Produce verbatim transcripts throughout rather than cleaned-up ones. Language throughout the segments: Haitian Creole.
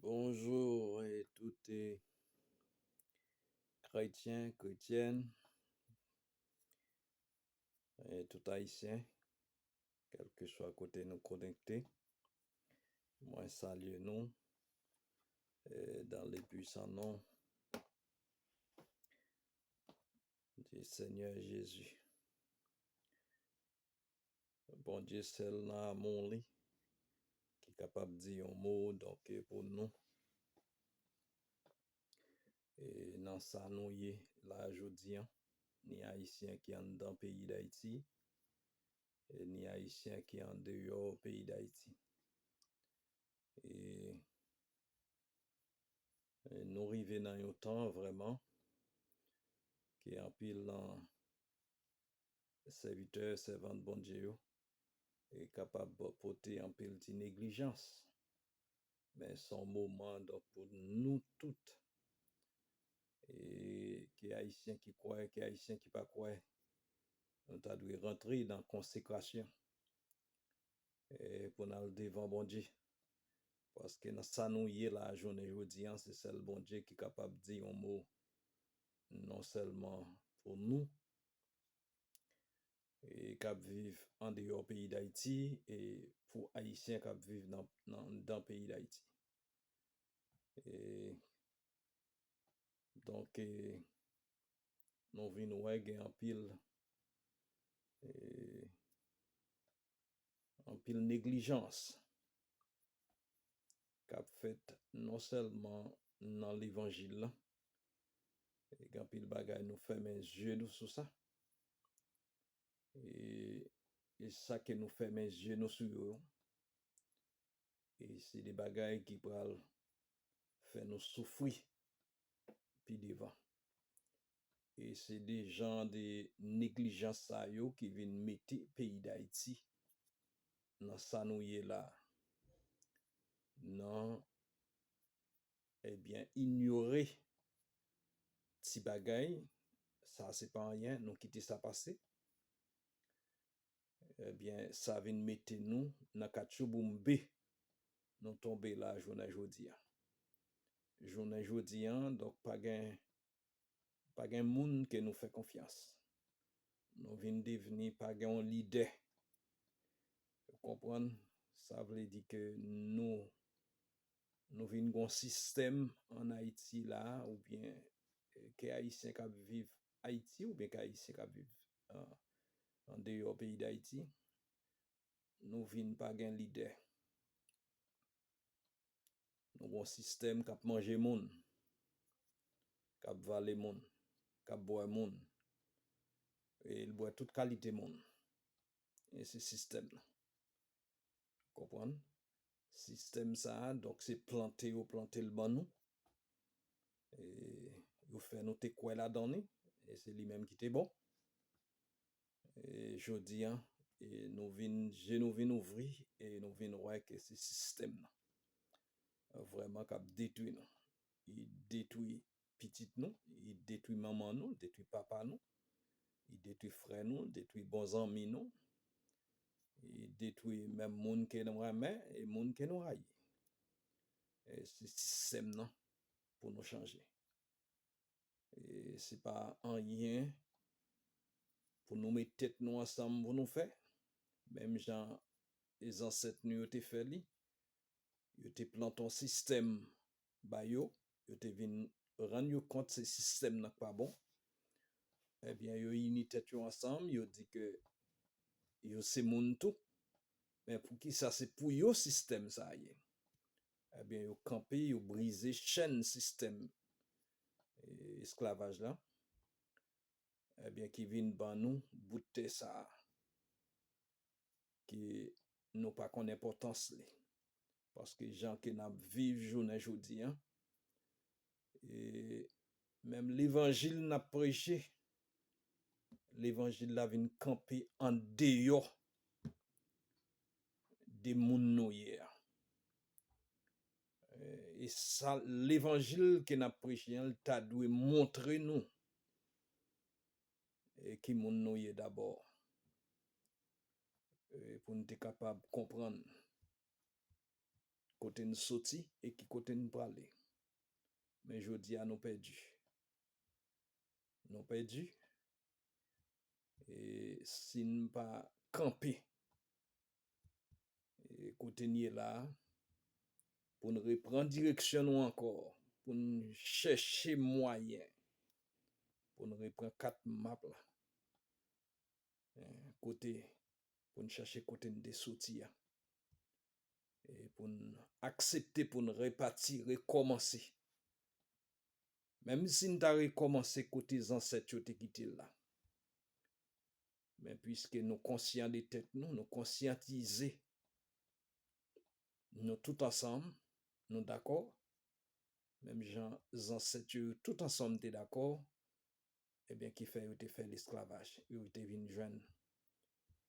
Bonjou e tout e kretyen, kretyèn, e tout ayisyen, kèlkeswa kote nou konekte. Mwen salye nou e dans le puissant nom du Seigneur Jésus. Bondye sèl nan amou li ki kapab di yon mo, donk, pou nou. E nan sa nou ye la jodi an, ni Ayisyen ki anndan peyi Dayiti, e ni Ayisyen ki andeyò peyi Dayiti. E, e nou rive nan yon tan vrèman ke anpil nan sèvitè, sèvant Bondye yo, e kapab pote anpil ti neglijans. Men se yon moman, donk, pou nou tout, e ke Ayisyen ki kwè, ke Ayisyen ki pa kwè, nou ta dwe rantre nan konsekrasyon, e pou n al devan Bondye. Paske nan sa nou ye la, jounen jodi an, se sèl Bondye ki kapab di yon mo, non sèlman pou nou, e k ap viv andeyò peyi Dayiti, e pou Ayisyen k ap viv nan, nan, anndan peyi Dayiti. E, donk, e, nou vin wè gen anpil, e, anpil neglijans k ap fèt non sèlman nan levanjil la, e gen anpil bagay nou fèmen zye nou sou sa. E, e sa ke nou fèmen zye nou sou yo, e se de bagay ki pral fè nou soufri pi devan. E se de jan de neglijans sa yo ki vin mete peyi Dayiti nan sa nou ye la. Nan, ebyen, inyore ti bagay, sa se pa anyen, nou kite sa pase. Ebyen, sa vin mete nou nan katchouboumbe nou tonbe la jounen jodi a. Jounen jodi a, donk, pa gen, pa gen moun ke nou fè konfyans. Nou vin devni, pa gen yon lidè. Ou konprann? Sa vle di ke nou, nou vin gon sistèm ann Ayiti la, oubyen, e, ke Ayisyen k ap viv Ayiti, oubyen ke Ayisyen k ap viv, a, andeyò peyi Dayiti, nou vin pa gen lidè. Nou gon sistèm k ap manje moun, k ap vale moun, k ap bwè moun. E l bwè tout kalite moun. E se sistèm nan. Konprann? Sistèm sa a, donk, se plante yo plante l ban nou. E yo fè nou te kwè ladan li, e se li menm ki te bon. E jodi a, e nou vin, je nou vin ouvri, e nou vin wè ke se sistèm nan vrèman k ap detwi nou. Li detwi pitit nou, li detwi manman nou, detwi papa nou, li detwi frè nou, detwi bon zanmi nou, li detwi menm moun ke nou renmen e moun ke nou rayi. E se sistèm nan pou nou chanje. E se pa anyen pou nou met tèt nou ansanm pou nou fè, menm jan e zansèt nou yo te fè li. Yo te plante yon sistèm ba yo, yo te vin rann yo kont se sistèm nan k pa bon. Ebyen, yo ini tèt yo ansanm, yo di ke yo se moun tou. Men poukisa se pou yo sistèm sa a ye? Ebyen, yo kanpe, yo brize chèn sistèm, e, esklavaj la. Ebyen, ki vin ban nou bout tè sa a, ke nou pa konn enpòtans li. Paske jan ke n ap viv jounen jodi a, e menm levanjil n ap preche, levanjil la vin kanpe andeyò de moun nou ye a. E, e sa, levanjil ke n ap preche an, l ta dwe montre nou, e, ki moun nou ye dabò. E, pou n te kapab konprann. kote n soti e ki kote n prale. Men jodi a nou pèdi. Nou pèdi. E si n pa kanpe e kote n ye la a, pou n reprann direksyon nou ankò, pou n chèche mwayen, pou n reprann kat map la, eh, kote, pou n chèche kote n te soti a, e pou n aksepte pou n repati, rekòmanse. Menm si n ta rekòmanse kote zansèt yo te kite l la. Men piske nou konsyan de tèt nou, nou konsyantize, nou tout ansanm, nou dakò, menm jan zansèt yo tout ansanm te dakò, ebyen, ki fè yo te fè lesklavaj, yo te vin jwenn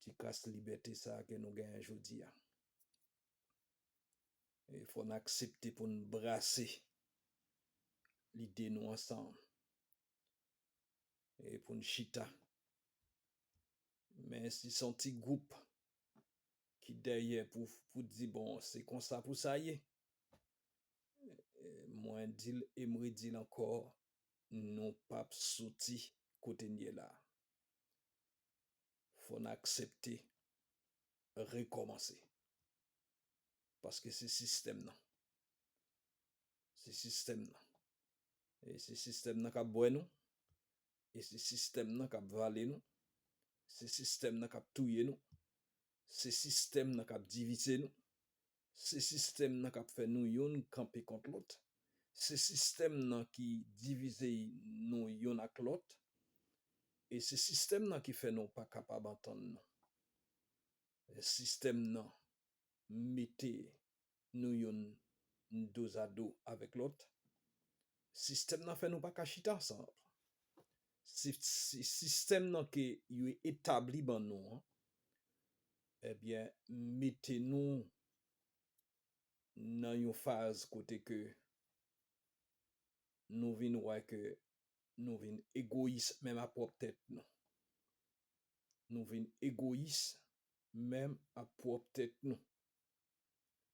ti kras libète sa a ke nou genyen jodi a. E fò n aksepte pou n brase lide nou ansanm e pou n chita. Men si se yon ti gwoup ki dèyè pou, pou di, bon, se konsa pou sa ye, eh, mwen di l e m redi l ankò, nou p ap soti kote n ye la. Fò n aksepte rekòmanse. Paske se sistèm nan. Se sistèm nan. E se sistèm nan k ap bwè nou. E se sistèm nan k ap vale nou. Se sistèm nan k ap touye nou. Se sistèm nan k ap divize nou. Se sistèm nan k ap fè nou youn kanpe kont lòt. Se sistèm nan ki divize nou youn ak lòt. E se sistèm nan ki fè nou pa kapab antann nou. Sistèm nan mete nou youn dozado avèk lòt. Sistèm nan fè nou pa ka chita ansanm. Si, si, sistèm nan ke yo etabli ban nou an, ebyen, mete nou nan yon faz kote ke nou vin wè ke nou vin egoyis menm a pwòp tèt nou. Nou vin egoyis menm a pwòp tèt nou.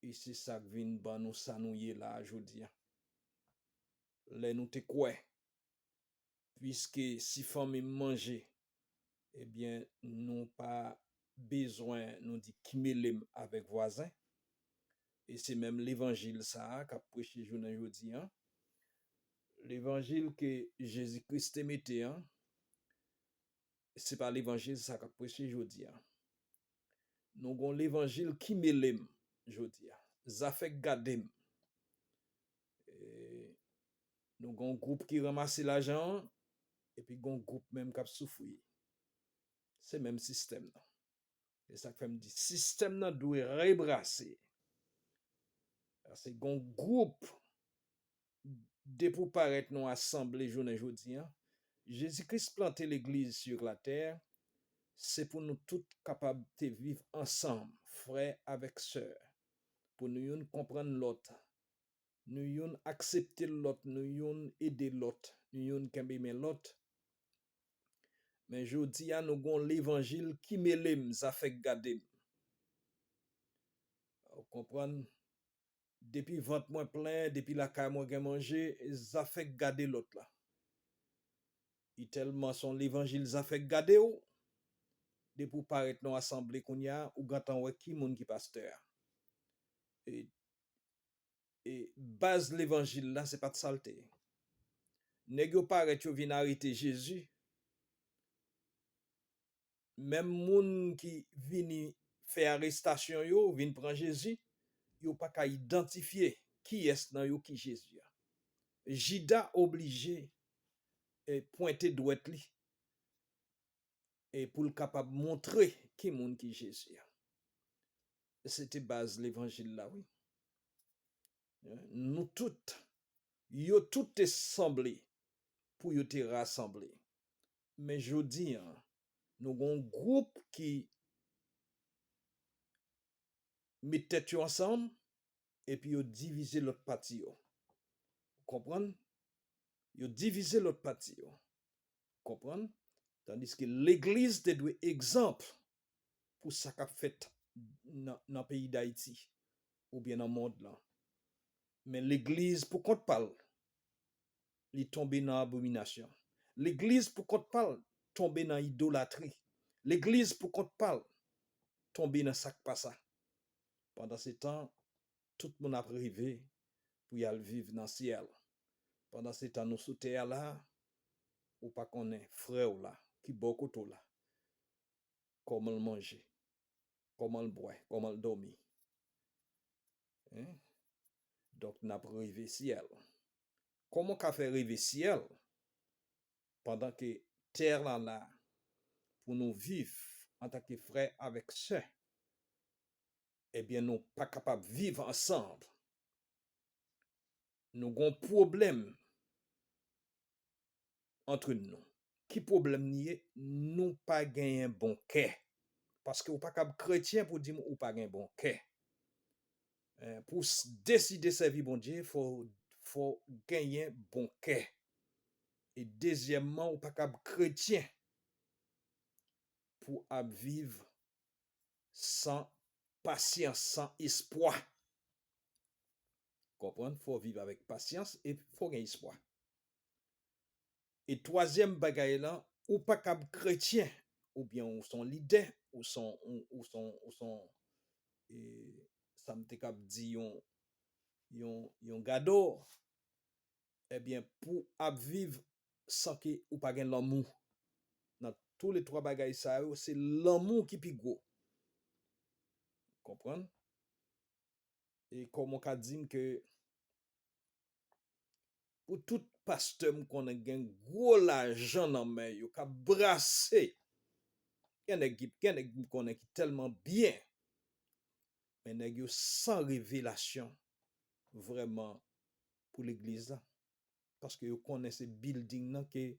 E se sa k vin ban nou sa nou ye la a jodi a. Lè nou te kwè, piske si fanmi m manje, ebyen, nou pa bezwen, nou di, kimele m avèk vwazen. E se menm levanjil sa a k ap preche jounen jodi a. Levanjil ke Jezi Kris te mete an, se pa levanjil sa k ap preche jodi a. Nou gon levanjil kimele m jodi a. Zafè k gade m. E, nou gon gwoup ki ranmase lajan an, epi gon gwoup menm k ap soufri. Se menm sistèm nan. Se sa k fè m di, sistèm nan dwe rebrase. Paske gon gwoup, depi w parèt nan yon asanble jounen jodi a, Jezi Kris plante legliz sou latè, se pou nou tout kapab te viv ansanm, frè avèk sè, pou nou youn konprann lòt, nou youn aksepte lòt, nou youn ede lòt, nou youn kenbe men lòt. Men jodi a, nou gon levanjil kimele m, zafè k gade m. Ou konprann? Depi vant mwen plen, depi lakay mwen gen manje, zafè k gade lòt la. E tèlman se yon levanjil zafè k gade w, depi w parèt nan yon asanble kounye a, ou gentan wè ki moun ki pastè a. E, e baz levanjil la, se pa t sa l te ye. Nèg yo parèt, yo vin arete Jezi. Menm moun ki vini fè arestasyon yo, vin pran Jezi, yo pa ka idantifye kiyès nan yo ki Jezi a. Jida oblije, e, pwente dwèt li, e pou l kapab montre ki moun ki Jezi a. Se te baz levanjil la, wi. Nou tout, yo tout te sanble pou yo te rasanble. Men jodi a, nou gon gwoup ki met tèt yo ansanm, epi yo divize lòt pati yo. Konprann? Yo divize lòt pati yo. Konprann? Tandiske legliz te dwe egzanp pou sa k ap fèt nan, nan peyi Dayiti oubyen nan mond lan. Men legliz pou kont pa l, li tonbe nan abominasyon. Legliz pou kont pa l tonbe nan idolatri. Legliz pou kont pa l tonbe nan sa k pa sa. Pandan se tan, tout moun ap reve pou y al viv nan syèl. Pandan se tan, nou sou tè a la, ou pa konnen frè w la, ki bò kote w la, kòman l manje, kòman l bwè, kòman l dòmi. Hein? Donk, n ap reve syèl. Kòman w ka fè reve syèl pandan ke tè la la pou nou viv antanke frè avèk sè? Ebyen, nou pa kapab viv ansanm. Nou gon pwoblèm ant nou. Ki pwoblèm li ye? Nou pa genyen bon kè. Paske ou pa kab kretyen pou di m ou pa gen bon kè. Eh, pou s- deside sèvi Bondye, fò, fò genyen bon kè. E dezyèmman, ou pa kab kretyen pou ap viv san pasyans, san espwa. Konprann? Fò viv avèk pasyans e fò gen espwa. E twazyèm bagay lan, ou pa kab kretyen, oubyen ou son lidè, ou son, ou, ou son, ou son, e, sa m te kab di yon, yon, yon gadò, ebyen, pou ap viv san ke ou pa gen lanmou. Nan tou le twa bagay sa yo, se lanmou ki pi gwo. Konprann? E kòman w ka di m ke pou tout pastè m konnen gen gwo lajan nan men yo, k ap brase. Gen nèg ki, gen nèg m konnen ki tèlman byen, men nèg yo san revelasyon vrèman pou legliz la. Paske yo konnen se bilding nan ke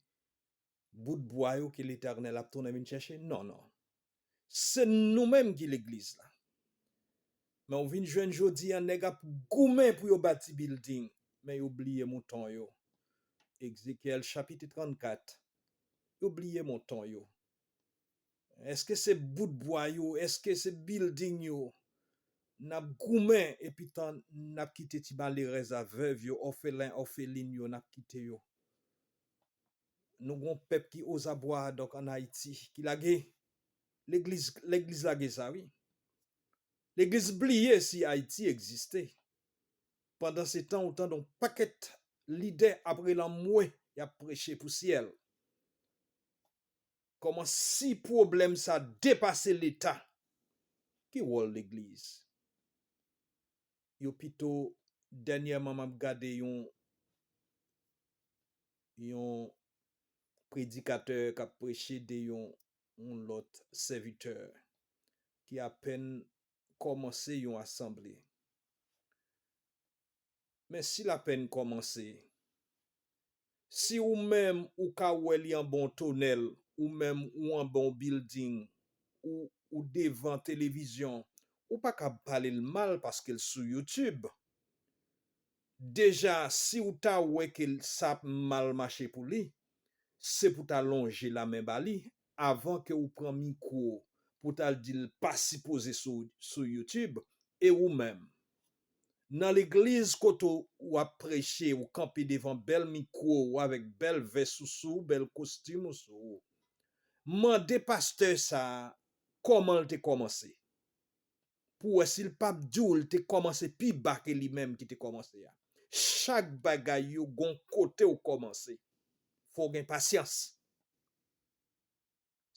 bout bwa yo ke Letènèl ap tounen vin chèche. Non, non. Se nou menm ki legliz la. Men ou vin jwenn jodi a, nèg ap goumen pou yo bati bilding, men yo bliye mouton yo. Ezekyèl chapit trannkat. Yo bliye mouton yo. Èske se bout bwa yo? Èske se bilding yo? N ap goumen epi tan n ap kite ti malerèz a vèv yo, òfelen, òfelin yo, n ap kite yo. Nou gon pèp ki ozabwa, donk, ann Ayiti, ki lage. Legliz, legliz lage sa, wi. Legliz bliye si Ayiti egziste. Pandan se tan, ou tande yon pakèt lidè ap rele anmwe, y ap preche pou syèl. Kòman si pwoblèm sa depase Leta, ki wòl legliz? Yo pito, dènyèman, m ap gade yon, yon predikatè k ap preche de yon, yon lòt sèvitè ki apèn kòmanse yon asanble. Men si l apèn kòmanse, si ou menm ou ka wè li anba yon tonèl, ou menm ou anba yon bilding, ou, ou devan televizyon, ou pa kab pale l mal paske l sou YouTube. Deja, si w ta wè ke l, sa ap mal mache pou li, se pou w ta lonje lamen ba li avan ke w pran mikwo pou w t al di l pa sipoze sou, sou YouTube. E ou menm, nan legliz kote w ap preche, ou kanpe devan bèl mikwo, ou avèk bèl vès ou sou, bèl kostim ou sou, mande pastè sa a kòman l te kòmanse. Pou w wè si l p ap di w l te kòmanse pi ba ke li menm ki te kòmanse a. Chak bagay yo gon kote w kòmanse. Fò w gen pasyans.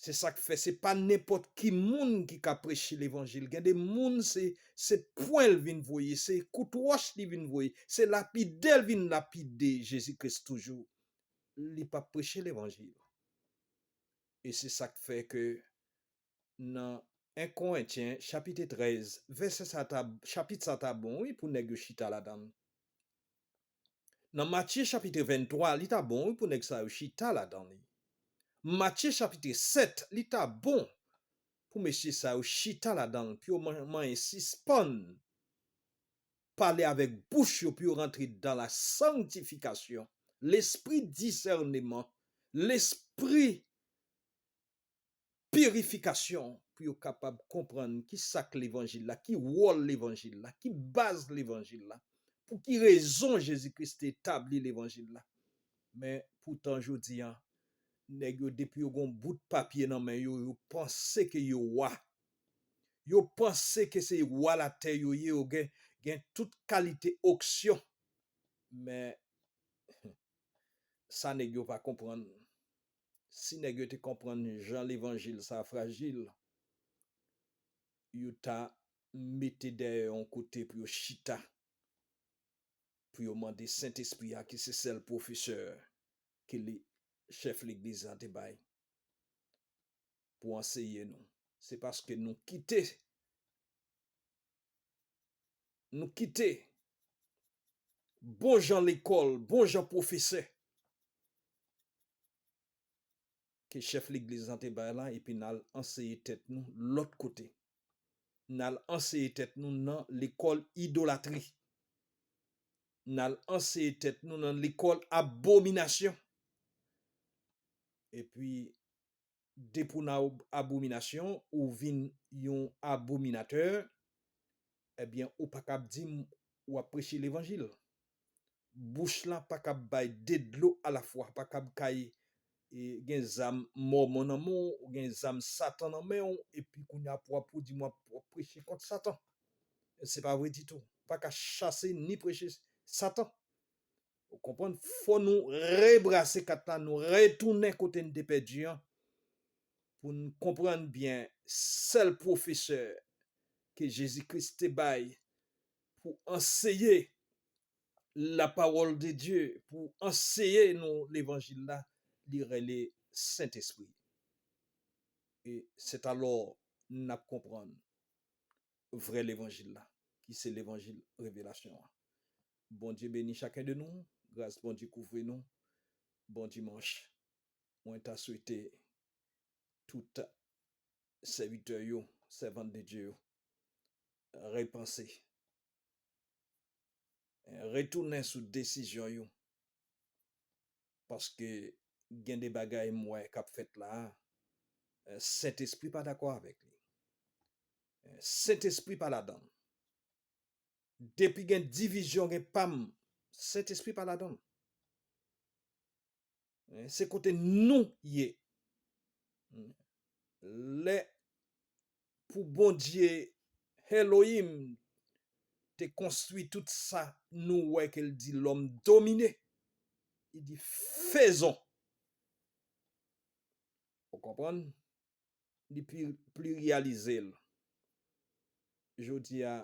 Se sa k fè se pa nenpòt ki moun ki ka preche levanjil. Gen de moun se, se pwen l vin voye, se kout wòch li vin voye, se lapidè l vin lapide Jezi Kris toujou. Li p ap preche levanjil. E se sa k fè ke nan en Korentyen chapit trèz, vèsè sa ta, chapit sa ta bon, wi, pou nèg yo chita ladan l. Nan Matye chapit venntwa, li ta bon, wi, pou nèg sa yo chita ladan li. Matye chapit sèt, li ta bon pou mesye sa yo chita ladan l, pou yo man-, manyen sispann pale avèk bouch yo, pou yo rantre dans la sanctification, l'esprit discernement, l'esprit pirifikasyon pou yo kapab konprann ki sa k levanjil la, ki wòl levanjil la, ki baz levanjil la, pou ki rezon Jezi Kris te etabli levanjil la. Men poutan jodi a, nèg yo depi yo gon bout papye nan men yo, yo panse ke yo wa. Yo panse ke se wa latè yo ye, yo gen, gen tout kalite onksyon. Men sa nèg yo pa konprann. Si nèg yo te konprann jan levanjil sa frajil, yo ta mete dèyè yon kote pou yo chita, pou yo mande Sentespri a ki se sèl pwofesè ke li, chèf legliz la te bay pou anseye nou. Se paske nou kite, nou kite bon jan lekòl, bon jan pwofesè ke chèf legliz lan te bay la, epi n al anseye tèt nou lòt kote. N al anseye tèt nou nan lekòl idolatri. N al anseye tèt nou nan lekòl abominasyon. Epi, depi w nan ab-, abominasyon, ou vin yon abominatè, ebyen, ou pa kab di m w ap preche levanjil. Bouch lan pa kab bay de dlo alafwa, pa kab kay, e, gen zam Mòmon nan men w, ou gen zam Satan nan men w, epi kounye a pou w ap pou di m w ap, w ap preche kont Satan. Se pa vre ditou. Ou pa ka chase ni preche Satan. Ou konprann? Fò nou rebrase kat la, nou retounen kote n te pèdi an, pou n konprann byen sèl pwofesè ke Jezi Kris te bay pou anseye la parole de Dieu, pou anseye nou levanjil la, li rele Sentespri. E c'est alors n ap konprann vrè levanjil la, ki se levanjil revelasyon an. Bondye beni chaken de nou, gras Bondye kouvri nou. Bon dimanch. Mwen ta swete tout sèvitè yo, sèvant de Dye yo, repanse, retounen sou desizyon yo, paske gen de bagay m wè k ap fèt la a, Sentespri pa dakò avèk li. Sentespri pa ladan l. Depi gen divizyon, gen pam, Sentespri pa ladan l. Eh, se kote nou ye. Lè pou Bondye Elohim te konstwi tout sa nou wè ke l di lòm domine, li di, faisons. Ou konprann? Li pli-, pliryalize l. Jodi a,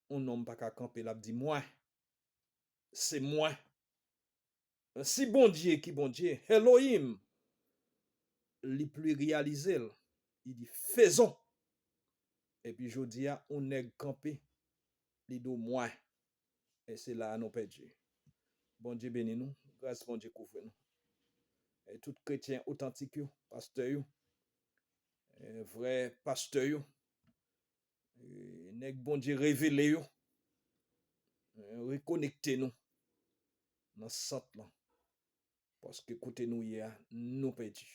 yon nonm pa ka kanpe, l ap di, mwen. Se mwen. Si Bondye ki Bondye, Elohim, li pliryalize l, li di, faisons. Epi jodi a, yon nèg kanpe, li di w, mwen. E se la a nou pèdi. Bondye beni nou, gras Bondye kouvri nou. E tout kretyen otantik yo, pastè yo, e vrè pastè yo, e nèg Bondye revele yo, e rekonekte nou nan sant lan. Paske kote nou ye a, nou pèdi.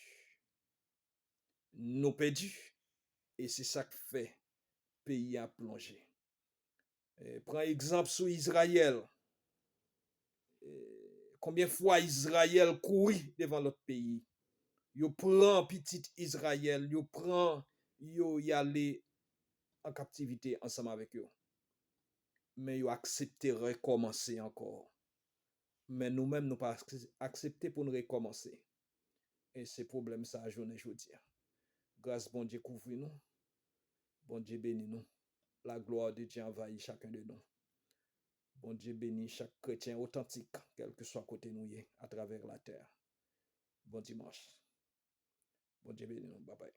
Nou pèdi. E se sa k fè peyi a plonje. E, pran egzanp sou Izrayèl. E, konbyen fwa Izrayèl kouri devan lòt peyi? Yo pran pitit Izrayèl, yo pran yo, y ale an kaptivite ansanm avèk yo. Men yo aksepte rekòmanse ankò. Men nou menm, nou pa akse-, aksepte pou n rekòmanse. E se pwoblèm sa a jounen jodi a. Gras Bondye kouvri nou. Bondye beni nou. La gloire de Dieu envahit chacun de nous. Bondye beni chak kretyen otantik, kèlkeswa kote nou ye, atravè latè a. Bon dimanch. Bondye beni nou. Babay.